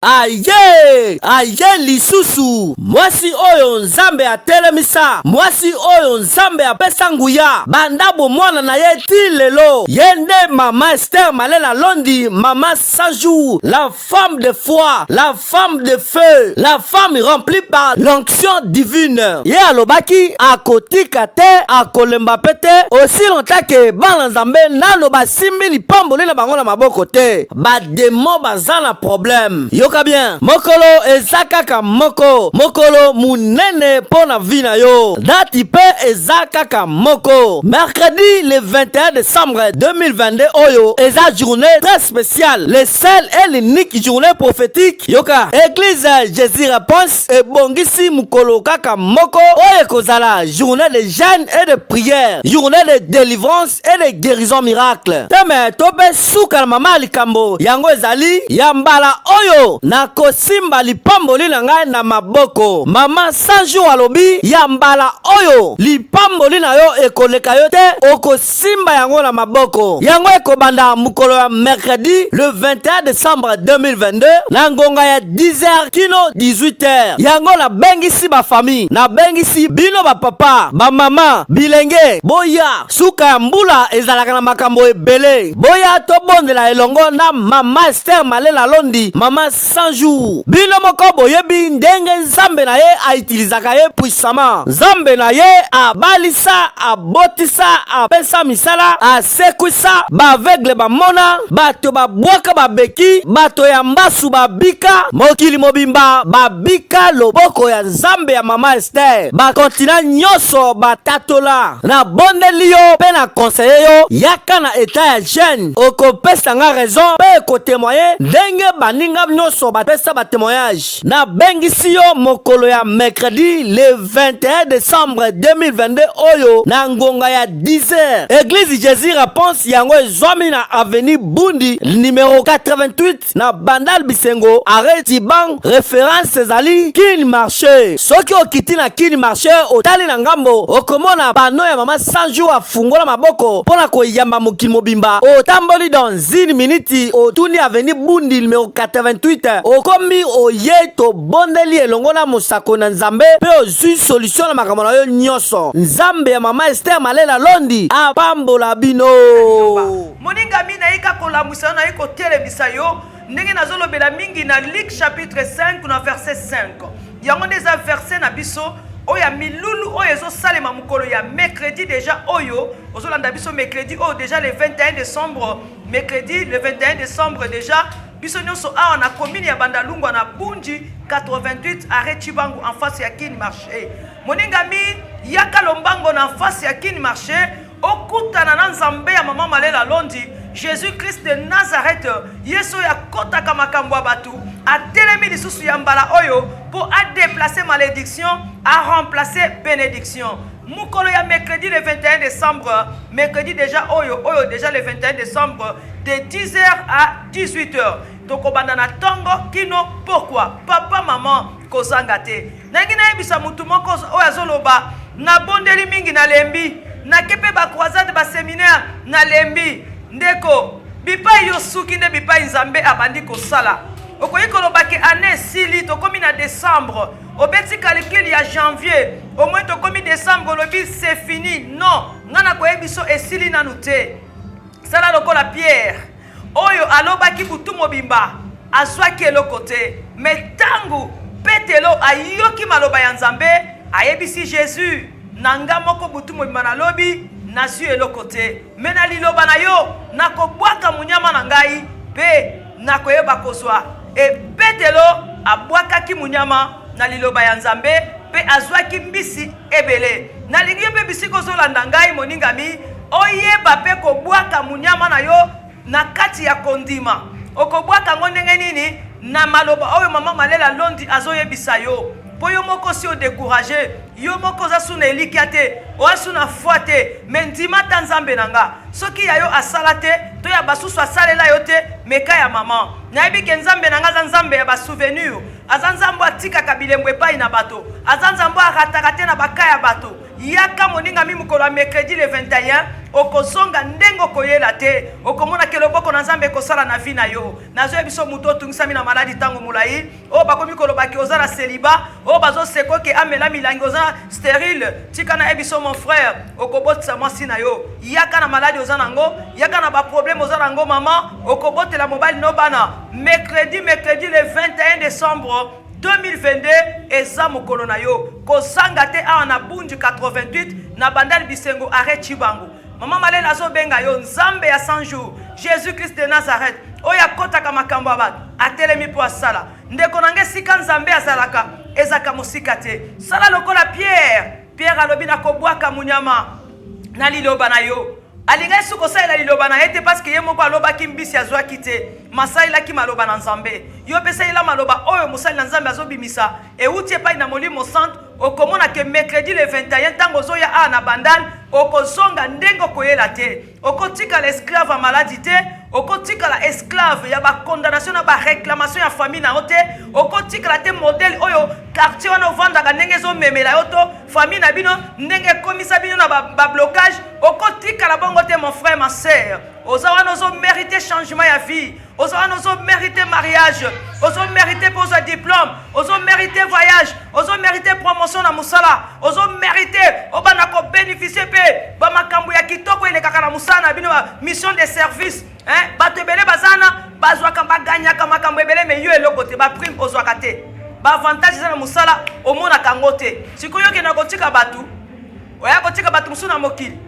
Aye! Aye lisusu! Mwasi oyo Nzambe atelemisa, mwasi oyo Nzambe apesa nguya banda bomwana na ye ti lelo, ye nde Mama Esther Malela Londi, Mama 100 jours, la femme de foi, la femme de feu, la femme remplie par l'onction divine. Ye alobaki akotika te, akolemba pe te, aussi longtemps que bana Nzambe nano basimbi lipamboli na bango na maboko te. Ba demon baza na problème. Yoka bien, mokolo eza kaka moko, mokolo munene mpo na vie na yo. Date pe eza kaka moko, mercredi le 21 décembre 2022. Oyo eza journée très spéciale, le seul et l'unique journée prophétique. Yoka, église Jésus Réponse ebongisi mokolo kaka moko oyo ekozala journée de jeûne et de prière, journée de délivrance et de guérison miracle. Teme to mpe suka na mama ya likambo yango ezali ya mbala oyo nakosimba lipamboli na ngai na maboko. Mama 100 jours alobi ya mbala oyo lipamboli na yo ekoleka yo te, okosimba yango na maboko. Yango ekobanda mokolo ya mercredi le 21 décembre 2022 na ngonga ya 10h kino 18h. Yango nabengisi bafamille, nabengisi bino bapapa, bamama, bilenge, boya. Suka ya mbula ezalaka na makambo ebele. Boya tobondela elongo na Mama Esther Malela Londi, Mama 100 jours. Bino moko boyebi ndenge Nzambe na ye autilisaka ye puissamment. Nzambe na ye abalisa, abotisa, apesa misala, asekwisa ba aveugle bamona, bato babwaka babeki, bato ya mbasu babika, mokili mobimba babika loboko ya Nzambe ya Mama Esther. Ba continent nyonso batatola. Nabondeli yo mpe na conseille yo, yaka na etat ya jeune, okopesa nga raison mpe ekotemoye ndenge baninga nyonso bapesa ba témoignage. Nabengisi yo mokolo ya mercredi le 21 décembre 2022 oyo na ngonga ya 10h. Église Jésus Réponse yango ezwami na avenue Bundi numéro 88 na Bandal Bisengo, arrêt Tibang, référence ezali Kin Marché. Soki okiti na Kin Marché, otali na ngambo, okomona pano ya mama 100 jours afungola maboko mpo na koyamba mokili mobimba. Otamboli dans une minute, otuni avenue Bundi numéro 88, okomi, oye, tobondeli elongo na mosako na Nzambe mpe ozwi solution na makambo na yo nyonso. Nzambe ya Mama Esther Malela Londi apambola bino. Moningami, nayika kolamwisa yo, nayi kotelemisa yo ndenge nazolobela mingi na Luc chapitre 5 na verset 5. Yango nde eza verset na biso oyo ya milulu oyo ezosalema mokolo ya mercredi déjà oyo ozolanda biso, mercredi oyo déjà le 21 décembre, mercredi le 21 décembre déjà. Biso nyonso awa na commune ya Bandalungwa, na Bunji 88, arrêt Chibangu, en face ya Kin Marché. Moningami, yaka lombango na face ya Kin Marché, okutana na Nzambe ya Mama Malela Londi, Jésus Christ de Nazareth. Yesu oyo akɔtaka makambo ya bato atelemi lisusu ya mbala oyo mpo adéplacer malédiction, aremplacer bénédiction. Mokolo ya mercredi le 21 décembre, mercredi déjà oyo oyo déjà le 21 décembre, de 10h à 18h, tokobanda na ntongo kino pokwa. Papa, mama, kozanga te. Nalingi nayebisa motu moko oyo azoloba: "Nabondeli mingi, nalembi, nake mpe bacroisade, baséminaire, nalembi." Ndeko, bipai yo suki nde bipai Nzambe abandi kosala. Okoki koloba ke année esili, tokomi na décembre, obeti calcul ya janvier, au moins tokomi décembre, olobi c'est fini. Non, ngai nakoyebi biso esili nanu te. Sala lokola Pierre oyo alobaki butu mobimba, azwaki eloko te. Me ntango Petelo ayoki maloba ya Nzambe, ayebisi Jésus: "Na nga moko butu mobimba nalobi, nazwi eloko te, me na liloba na yo nakobwaka monyama na ngai mpe nakoyeba kozwa." E Petelo abwakaki monyama na liloba ya Nzambe mpe azwaki mbisi ebele. Nalingi yo mpe, bisika ozolanda ngai, moningami, oyeba mpe kobwaka monyama na yo na kati ya kondima. Okobwaka yango ndenge nini? Na maloba oyo Mama Malela Londi azoyebisa yo, mpo yo moko si odécouragé, yo moko oza su na elikya te, oza su na foi te. Me ndima ta Nzambe na nga. Soki ya yo asala te to ya basusu asalela yo te, meka ya mama. Nayebi ke Nzambe na nga aza Nzambe ya basouvenir, aza Nzambe atikaka bilembo epai na bato, aza Nzambe arataka te na baka ya bato. Yaka moningami mokolo ya mercredi le 21, okozonga ndenge okoyela te. Okomona ke loboko na Nzambe ekosala na vie na yo. Nazoya biso moto otungisami na maladi ntango molai, oyo bakomi koloba ke oza na celibat, oyo bazoseko ke amela milangi, oza sterile. Tika na biso mon frère, okobotisa mwasi na yo. Yaka na maladi oza nango, yaka na ba problème oza nango mama, okobotela mobali no bana. Mercredi, mercredi le 21 décembre 2022 eza mokolo na yo. Kozanga te awa na Bundu 88 na Bandal Bisengo arrêt Chibangu. Mama Malela azobenga yo, Nzambe ya 100 jours, Jésus-Christ de Nazareth, oyo akotaka makambo ya bato, atelemi mpo asala. Ndeko na ngai, esika Nzambe azalaka ezaka mosika te. Sala lokola Pierre. Pierre alobi nakobwaka munyama na liloba na yo. Alingaki soki kosalela liloba na ye te, parce que ye moko alobaki mbisi azwaki te, masalelaki maloba na Nzambe. Yo mpe salela maloba oyo mosali na Nzambe azobimisa, euti epai na Molimo Santu. Okomona ke mercredi le 21 ntango ozoya awa na Bandal, okozonga ndenge okoyela te. Okotikala esclave ya maladi te, okotikala esclave ya ba condamnation na ba réclamation ya famille na yo te, okotikala te modèle oyo quartier wana ovandaka ndenge ezomemela yo to famille na bino ndenge ekomisa bino na ba blocage. Okotikala bongo te mon frère, ma sœur. Oza wana ozomérite changement ya vie, oza wana ozomérite mariage, ozomérite mpe ozwa diplôme, ozomérite voyage, ozomérite promotion na mosala, ozomérite obanda kobénéficie mpe bamakambo ya kitoko elekaka na mosala na bino, mission de service, hein? Bato ebele baza na bazwaka, baganyaka makambo ebele, mais yo eloko te. Baprime ozwaka te, baavantage eza na mosala omonaka yango te. Sikoyo okenda kotika bato, oya kotika bato mosusu na mokili,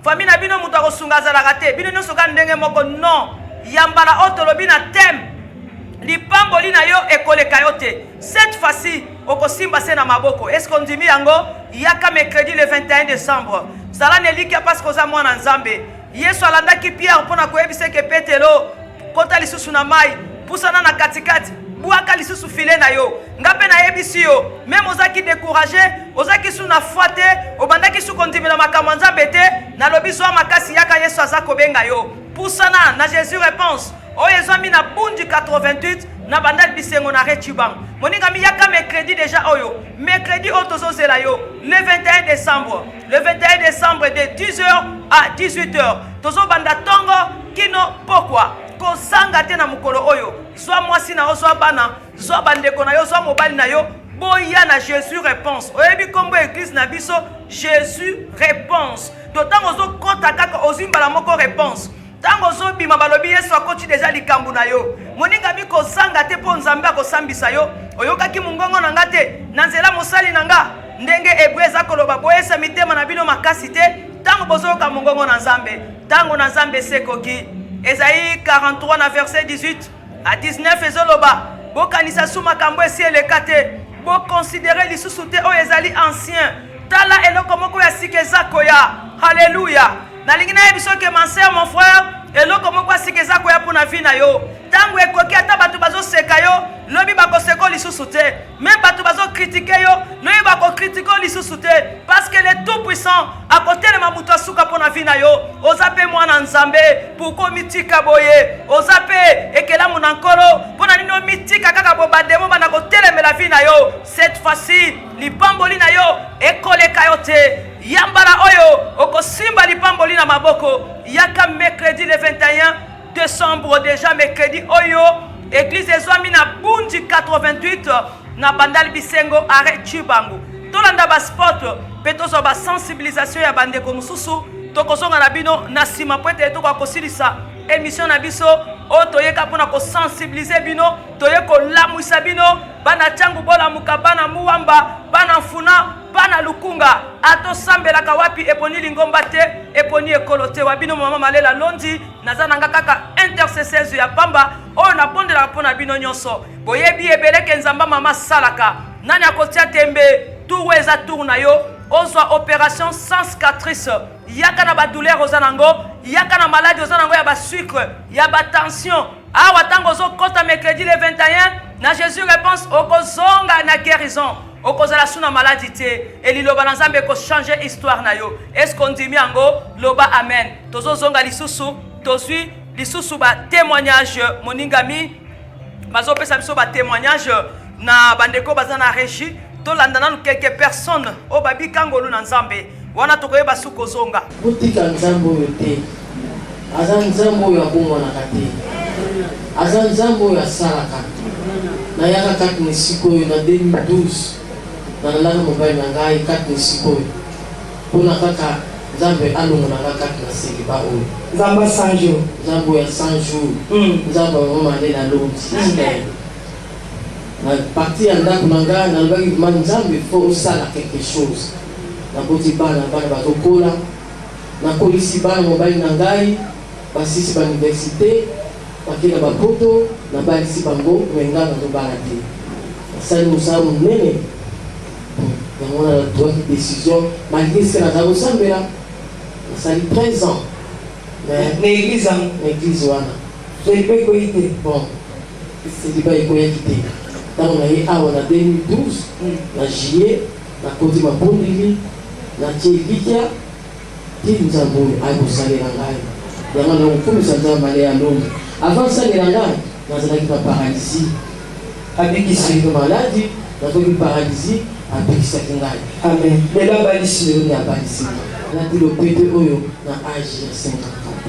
famille na bino moto akosunga azalaka te, bino nyonso kaka ndenge moko. Non, yambala oyo tolobi na thème lipamboli na yo ekoleka yo te. Cette fois-ci okosimba se na maboko. Est ce que ondimi yango? Yaka mercredi le 21 décembre, zala na elikya parce que oza mwana Nzambe. Yesu alandaki Pierre mpo na koyebisa eke Petelo, kota lisusu na mai, pusana na katikati, bwaka lisusu filet na yo. Nga mpe nayebisi yo, même ozalaki découragé, ozalaki su na foi te, obandaki su kondimela makambo ya Nzambe te, nalobi zwa makasi, yaka, Yesu aza kobenga yo. Pusana na Jésus Réponse oyo ezwami na Bundu 88 na Bandal Bisengo na Rechibank. Moningami, yaka mercredi déjà oyo, mercredi oyo tozozela yo le 21 décembre, le 21 décembre de 10h à 18h. Tozobanda ntongo kino pokwa. Kozanga te na mokolo oyo. Zwa mwasi na yo, zwa bana, zwa bandeko na yo, zwa mobali na yo, boya na Jésus Réponse. Oyebi nkombo ya église na biso, Jésus Réponse. To ntango ozokɔta kaka, ozwi mbala moko réponse. Ntango ozobima, balobi Yesu akoti déjà likambo na yo. Moningami, kozanga te mpo Nzambe akosambisa yo. Oyokaki mongongo na nga te na nzela mosali na nga, ndenge Hébreu eza koloba, boyesa mitema na bino makasi te ntango bozoyoka mongongo na Nzambe. Ntango na Nzambe esekoki. Esaïe 43 na verset 18 à 19 ezoloba: bokanisa su makambo esi eleka te, boconsidérer lisusu te oyo ezali ancien. Tala, eloko moko ya sika eza koya. Halleluya! Nalingi nayebi soki ma sœur, mon frère, eloko moko ya sika eza koya mpo na vie na yo. Ntango ekoki. Ata bato bazoseka yo, lobi bakoseka lisusu te. Même bato bazocritiquer yo, lobi bakocritiquer yo lisusu te, parce que le tout puissant akotelema moto asuka mpo na vie na yo. Oza mpe mwana Nzambe, pourquoi omitika boye? Oza mpe ekelamu na Nkolo, mpo na nini omitika kaka bo bademo bana kotelemela vie na yo? Cette fois-ci lipamboli na yo ekoleka yo te. Yambala oyo okosimba lipamboli na maboko. Yaka mercredi le 21 décembre, déjà mercredi oyo. Église ezwami na Bundu 88 na Bandal Bisengo arrêt Chibangu. Tolanda baspot mpe tozwa basensibilisation ya bandeko mosusu. Tokozonga na bino na nsima po ete tokoka kosilisa émission na biso oyo toyeka mpona kosensibiliser bino. Toye kolamwisa bino, bana ntango bolamuka, bana Muwamba, bana Mfuna, bana Lukunga. Atosambelaka wapi? Eponi lingomba te, eponi ekolo te. Wa bino mama Malela Londi, naza nanga kaka intercesseuse ya pamba oyo nabondelaka mpo na bino nyonso. Boyebi ebeleke Nzamba mama asalaka. Nani akotia tembe? Tour eza tour na yo ozwa opération sans cicatrice. Yaka na badouleur oza nango, yaka na maladi oza nango ya basucre, ya batension. Awa ntango ozokɔta mercredi le 21 na Jésus Réponse, okozonga na guérison, okozala su na maladi te. Eliloba na Nzambe ekochanger histoire na yo. Est-ce ondimi yango? Loba amen. Tozozonga lisusu, tozwi lisusu batémoignage. Moningami, bazopesa biso batémoignage na bandeko baza na régie. Tolanda nanu quelques personnes oyo babika ngolu na Nzambe. Wana tokoyeba su kozonga. Botika Nzambe oyo te. Aza Nzambe oyo abongwanaka te. Aza Nzambe oyo asalaka. Nayaka kati na esika oyo na 2012, nalandaka mobali na ngai kati na esika oyo pona kaka Nzambe alongola nga kati na celibat oyo. Nzambe ya 100 jours. Nzambe oyo ya 100 jours. Nzambe ya mama Malela Londi. Na partir ya ndako na nga nalobaki vraiment Nzambe faut osala quelque chose. Naboti bana, bana bazokola, nakolisi bana mobali na ngai basilisi ba universite, bake na ba poto, nabalisi bango mais nga nazobala te. Nasali mosala monene, yango wana nazuaki decision malgre esika nazala kosambela, nasali 13 ans mais na eglise yango, na eglise wana. Celibat ekweyi te. Bon, celibat ekweyaki te. Ntango naye awa na 2012 na juillet, nakoti mabondeli, natie elikya ti Nzambe oyo aye kosalela ngai. Yango nakokumisa Nzambe ale ya lola. Avant asalela ngai, nazalaki na paralysie. Abikisi. Nazalaki maladi, nazwaki paralysie, abikisaki ngai. Amen. Lelo abalisi yo. Lelo nde abalisi ngai. Nalati lopete oyo na age ya 54 ans.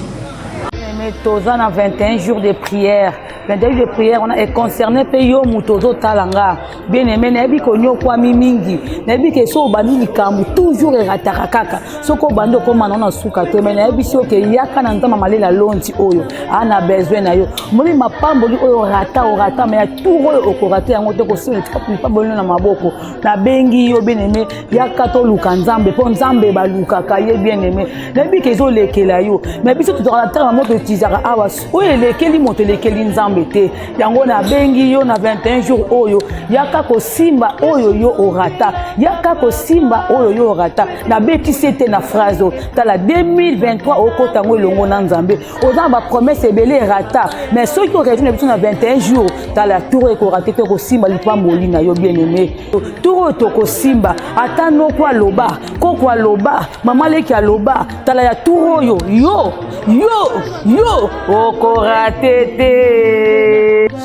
Mais toza na 21 jours de prière. 21 jours de prière wana e concerné mpe yo moto ozotala nga bien aimé, nayebi konyokwami mingi, nayebi ke so obandi likambo toujours erataka kaka, soki obandi okóma nao na suka te, mais nayebisi yo ke yaka na Nzambe Malela Londi oyo aa na besoin na yo. Omoni mapamboli oyo orata orata, mais ya tour oyo okorate yango te, kosila lipamboli na maboko. Nabengi yo bien aimé, yaka toluka Nzambe, mpo Nzambe balukaka ye. Bien aimé, nayebi ke ezolekela yo, mais biso tozalaka na ntango moto etizaka awa, oyo elekeli moto elekeli Nzambe te. Yango nabengi yo na 21 jours oyo, yaka kosimba oyo yo orata, yaka kosimba oyo yo orata. Nabetisi ete na phrase oyo, tala 2023 okota yango elongo na Nzambe. Oza na bapromesse ebele erata, mais soki orejoindre na biso na 21 jours, tala tour ekorate te, kosimba lipamboli na yo. Bien aimé, tour oyo tokosimba, ata noko aloba, koko aloba, mama leki aloba, tala ya tour oyo yo yo yo okorate te.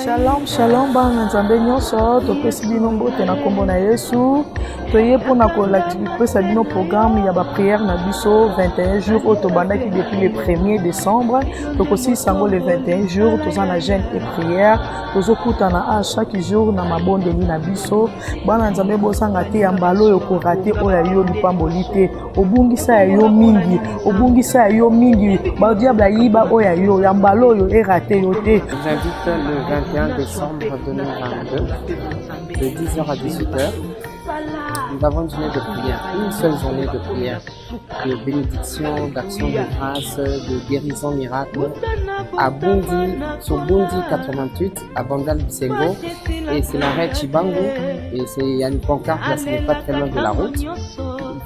Shalom, shalom bana na Nzambe nyonso, topesi bino mbote na nkombo na Yesu. Toye mpona kopesa bino programme ya baprière na biso 21 jours oyo tobandaki depuis le 1er décembre, tokosilisa yango le 21 jours. Toza na jeûne et prière, tozokutana a chaque jour na mabondeli na biso. Bana Nzambe, bozanga te ya mbala oyo korate oyo ya yo lipamboli te. Obungisa ya yo mingi, obungisa ya yo mingi, badiable ayiba oyo ya yo, ya mbala oyo erate yo te. Je vous invite le 21 décembre 2022 de 10h à 18h. Nous avons une journée de prière, une seule journée de prière, de bénédiction, d'action de grâce, de guérison miracle à Bundi, sur Bundi 88, à Bandal Bisengo, et c'est l'arrêt Chibangu, et c'est, il y a une pancarte là, ce n'est pas très loin de la route.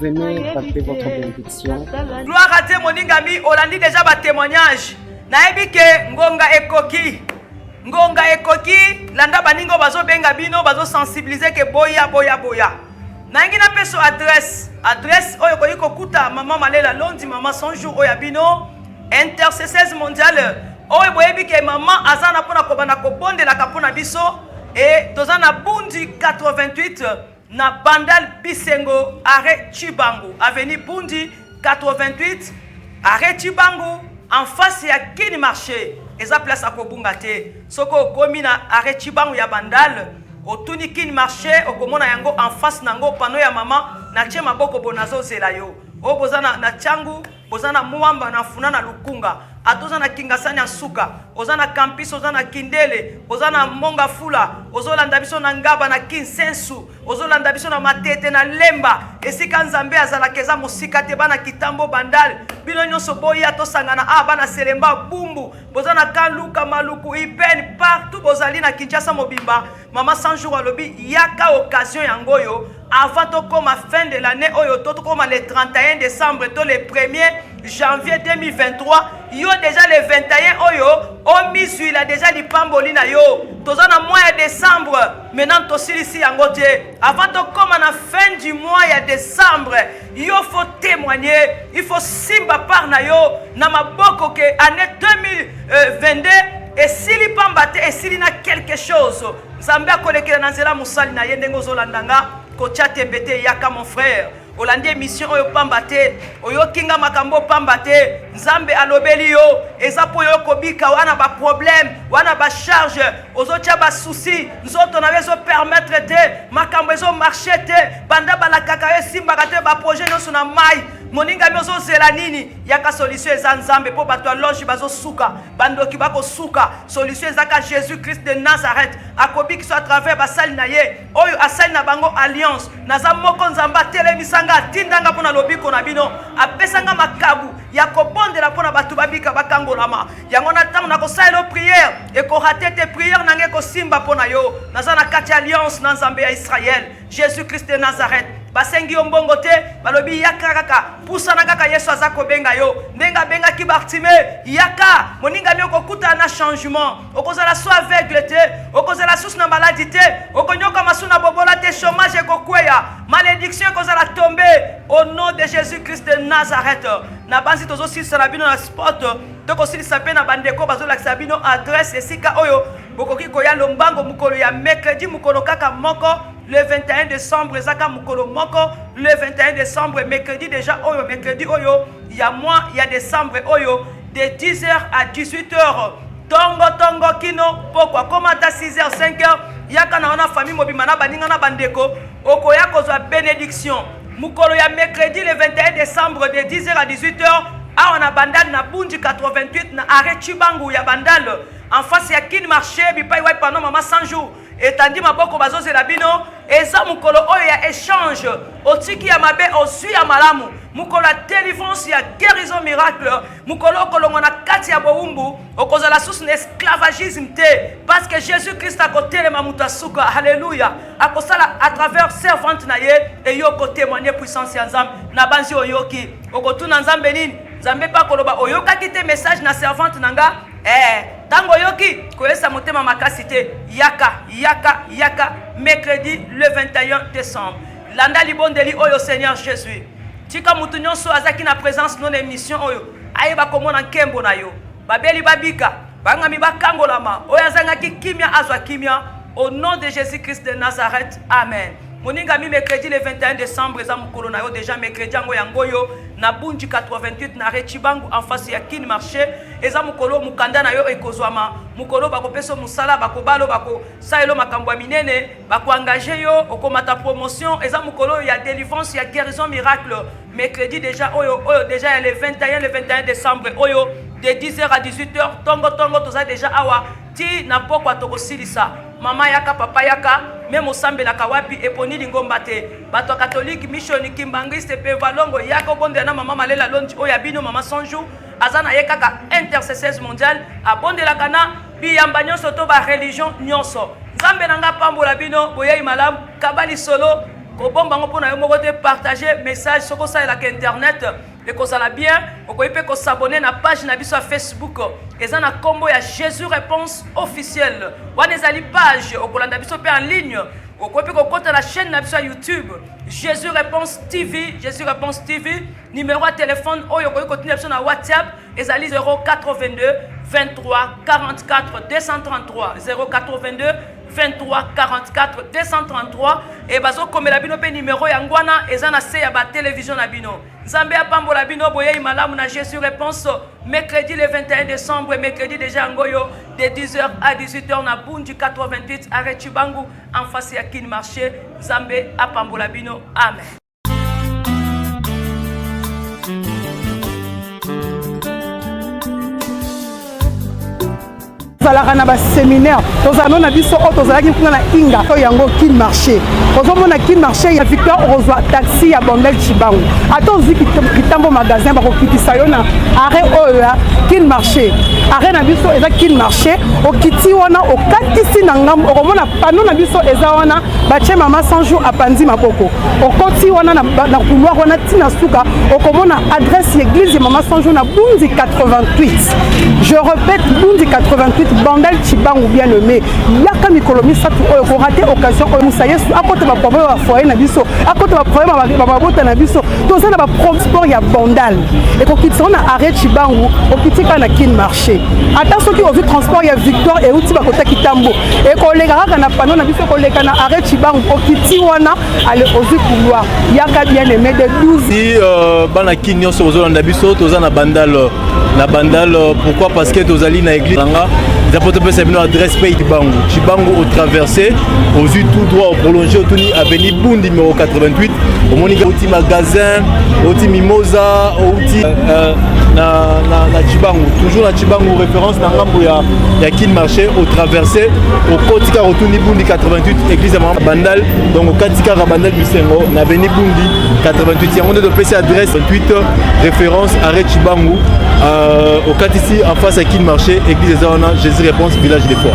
Venez palper votre bénédiction. Gloire à Dieu, moningami, olandi déjà ba témoignage. Nayebi ke ngonga ekoki. Ngonga ekoki, landa baningo bazobenga bino, bazosensibiliser ke boya boya boya. Nayengi napesa adresse, adresse oyo okoki kokuta mama Malela Londi, mama 100 jours oyo ya bino, intercesseuse mondiale oyo boyebi ke mama aza na mpona kobanda kobondelaka mpona biso. E toza na Bundi 88 na Bandal Bisengo, arrêt Chibangu, avenue Bundi 88, arrêt Chibangu, en face ya Kin Marché. Eza place akobunga te. Soki okomi na arrêt Chibangu ya Bandal, otuni Kin Marché, okomona yango en face nango panneau ya mama natie maboko bo nazozela yo. Oyo boza na Tshangu, boza na Mwamba, na Funa, na Lukunga, ata oza na Kingasani ya suka, oza na Campus, oza na Kindele, oza na Monga Fula, ozolanda biso na Ngaba, na Kinsensu, ozolanda biso na Matete, na Lemba, esika Nzambe azalaka eza mosika te. Bana Kitambo, Bandal, bino nyonso boya tosangana. A bana Selemba, Bumbu, boza na Kaluka, Maluku, Ipen, partout bozali na Kinshasa mobimba, mama 100 jours alobi yaka, occasion yango oyo avant tokóma fin de l'année oyo, to tokóma le 31 décembre to le 1er janvier 2023. Yo déjà le 21 oyo omizwila déjà lipamboli na yo. Toza na mois ya décembre maintenant, tosilisi yango te. Avant tokóma na fin du mois ya décembre, yo faut témoigner, il faut simba part na yo na maboko ke année 2022 esili pamba te, esili na quelque chose. Nzambe akolekela na nzela mosali na ye. Ndenge ozolanda nga. Kotia tembe te, yaka mon frère. Olandi émission oyo pamba te, oyoki nga makambo pamba te. Nzambe alobeli yo, eza po yo kobika wana ba problème, wana ba charge, ozotia ba souci, nzoto na yo ezo permettre te, makambo ezo marcher te, banda balakaka yo esimbaka te, ba projet nyonso na mai. Moningami ozozela nini? Yaka solution eza Nzambe po bato ya loge bazosuka, bandoki bakosuka. Solution eza ka Jésus Christ de Nazareth akobikisa à travers basali na ye oyo asali na bango alliance. Naza moko Nzambe atelemisa nga, atinda nga mpo na lobiko na bino, apesa nga makabu ya kobondela mpo na bato babika bakangolama. Yango na ntango nakosalela yo prière ekorate te, prière na nga ekosimba mpo na yo. Naza na kati ya alliance na Nzambe ya Israël, Jésus Christ de Nazareth. Basengi yo mbongo te, balobi yaka kaka, pusana kaka, Yesu aza kobenga yo ndenge abengaki Bartime, yaka moningami, okokutana na changement, okozala so aveugle te, okozala susu na maladi te, okonyokama su na bobola te, chômage ekokweya, malédiction ekozala tombe au nom de Jésus Christ de Nazareth. Nabanzi tozosilisa na bino na spot, tokosilisa mpe na bandeko bazolakisa bino adresse esika oyo bokoki koya lombango mokolo ya mercredi, mokolo kaka moko le 21 décembre, ezaka mokolo moko le 21 décembre, mercredi déjà oyo, mercredi oyo ya mois ya décembre oyo, de 10h à 18h, tongo tongo kino pokwa, koma ata 6h 5h, yaka na wana famille mobimba na baninga na bandeko, okoya kozwa bénédiction mokolo ya mercredi le 21 décembre de 10h à 18h awa na Bandal na Bunji 88 na arrêt Chibangu ya Bandal en face ya Kin Marché bipai wapi pendant mama 100 jours etandi maboko bazozela bino. Eza mokolo oyo ya échange, otiki ya mabe ozwi ya malamu, mokolo ya délivrance ya guérison miracle, mokolo okolongwa na kati ya bowumbu, okozala susu na esclavagisme te, parce que Jésus Christ akotelema moto asuka, alléluia, akosala à travers servante na ye, eyo okotémoigne puissance ya Nzambe. Na banzi oyoki, okotuna Nzambe nini, Nzambe mpe akoloba oyokaki te message na servante na nga. Ntango oyoki, koyesa motema makasi te, yaka yaka yaka mercredi le 21 décembre. Landa libondeli oyo: Seigneur Jésus, tika motu nyonso azalaki na présence no na émission oyo ayeba komona nkembo na yo, babeli babika, bangami bakangolama, oyo azangaki kimia azwa kimia, au nom de Jésus Christ de Nazareth, amen. Moningami, mercredi le 21 décembre eza mokolo na yo déjà. Mercredi yango yango oyo na Bunji 88 na Rechibangu en face ya Kin Marché. Eza mokolo mokanda na yo ekozwama, mokolo bakopesa mosala, bakobala, bakosalela makambo ya minene, bakoengage yo, okomata promotion. Eza mokolo ya délivrance ya guérison miracle, mercredi déjà oyo oyo déjà ya le 21, le 21 décembre oyo, de 10h à 18h, tongo tongo toza déjà awa ti na pokwa tokosilisa. Mama yaka, papa yaka, me mosambelaka wapi, eponi lingomba te, bato ya catholique, mission, kimbangiste mpe valongo, yaka obondela na mama Malela Londi oyo ya bino, mama 100 jours. Aza na ye kaka intercesseuse mondiale, abondelaka na biyamba nyonso to bareligion nyonso. Nzambe na nga pambola bino. Boyei malamu, kaba lisolo, kobomba yango mpo na yo moko te, partage message. Soki osalelaka internet ekozala bien, okoki mpe kos'abonner na page na biso ya Facebook, eza na nkombo ya Jésus Réponse officielle. Wana ezali page, okolanda biso mpe en ligne. Okoki mpe kokɔta na chaîne na biso ya YouTube, Jésus Réponse TV, Jésus Réponse TV. Numéro ya telefone oyo okoki kotinda biso na WhatsApp ezali 082 23 44 233, 082 23 44 233. E bazokomela bino mpe nimero yango wana eza na se ya batelevizio na bino. Nzambe apambola bino. Boyei malamu na Jésus Réponse, mercredi le 21 décembre, mercredi déjà yango oyo, de 10h à 18h na Bunji 88 arrêt Chibangu en face ya Kin Marché. Nzambe apambola bino, amen. Tozalaka na baséminaire, tozala no na biso oyo tozalaki kuna na Inga oyo yango Kin Marché. Ozomona Kin Marché ya Victoire, okozwa taxi ya Bandal Chibangu, ata ozwi Kitambo magasin, bakokitisa yo na arrêt oyo ya Kin Marché. Arrêt na biso eza Kin Marché. Okiti wana, okatisi na ngambo, okomona panneau na biso eza wana, batie mama 100 jours apandi maboko. Okoti wana na couloir wana ntina suka, okomona adresse ya église ya mama 100 jours na Bundi 88. Je répète, Bundi 88, Bandal Chibangu. Bien aimé, yaka mikolo misato oyo, korater occasion oyo. Musa Yesu akota baproblème ya bafoyer na biso, akota baproblème ya mabota na biso. Toza na basport ya Bandal, ekokitisa na arrêt Chibangu, okiti kaka na Kin Marché. te. Ata soki ozwi transport ya Victoire euti bakota Kitambo, ekoleka kaka na panneau na biso, ekoleka na arrêt Tshibangu, okiti wana, ale ozwi couloir. Yaka, bien aimé, de 12. Si bana Kin nyonso bozolanda biso, toza na Bandal, na Bandal. Pourquoi? Parce que tozali na église nanga. Eza mpo topesa bino adresse mpe Tshibangu. Tshibangu, otraverse, ozwi tout droit, oprolonge, otuni avenue Bundi numéro 88. Omoni outi magasin, outi Mimosa, outi na Tshibangu, toujours na Tshibangu, référence na ngambo ya Kin Marché. Otraverse, okoti kaka, otuni Bundi 88, église ya mama Bandal. Donc okati kaka Bandal Bisengo na avenue Bundi 88. Yango nde topesi adresse, 28, référence arrêt Tshibangu, okatisi en face ya Kin Marché, église eza wana, Jésus Réponse, village de foi.